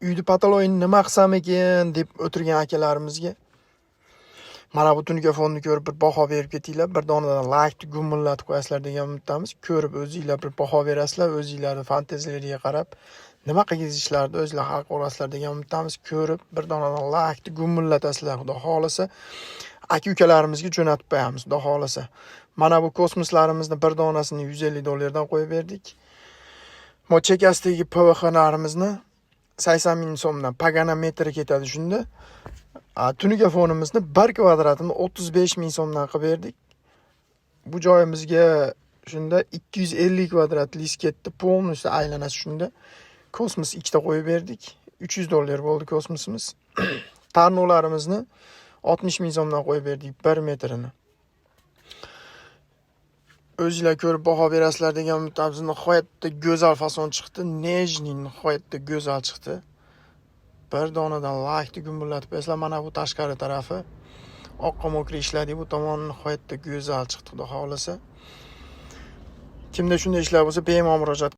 Uyni потолок ini nima qilsam ekan deb o'tirgan akalarimizga mana bu tunuka fonni ko'rib, bir baho berib ketinglar. Bir donadan laykni gumillatib qo'yasizlar degan umiddamiz. Ko'rib, o'zinglar bir baho berasizlar, o'zinglarni fantaziyalariga qarab nima qilgizishlarni o'zinglar hal qilasizlar degan umiddamiz. Ko'rib, bir donadan laykni gummillatasizlar. Xudo xohlasa, aka ukalarimizga jo'natib qo'yamiz, xudo xohlasa. Mana bu kosmoslarimizni bir donasini 150 dollardan qo'yib berdik. Mo chekasidagi PVXlarimizni 80 ming so'mdan, pagana metri ketadi shunda. Tunuka fonimizni bir kvadratini 35 ming so'mdan qilib berdik. Bu joyimizga shunda 250 kvadrat лист ketdi, полностью aylanasi shunda. Kosmos ikkita qo'yib berdik. 300 dollar bo'ldi kosmosimiz. Tarnovlarimizni 60 ming so'mdan qo'yib berdik 1 metrini. O'zinglar ko'rib baho berasizlar degan umiddamiz. Nihoyatda go'zal fason chiqdi. Нежный, nihoyatda go'zal chiqdi. Bir donadan laykni gumbillatib qo'yasizlar. Mana bu tashqari tarafi. Oqqa мокрый ishladik. Bu tomon nihoyatda go'zal chiqdi, xudo xohlasa. Kimda shunday ishlar bo'lsa, bemalol murojaat.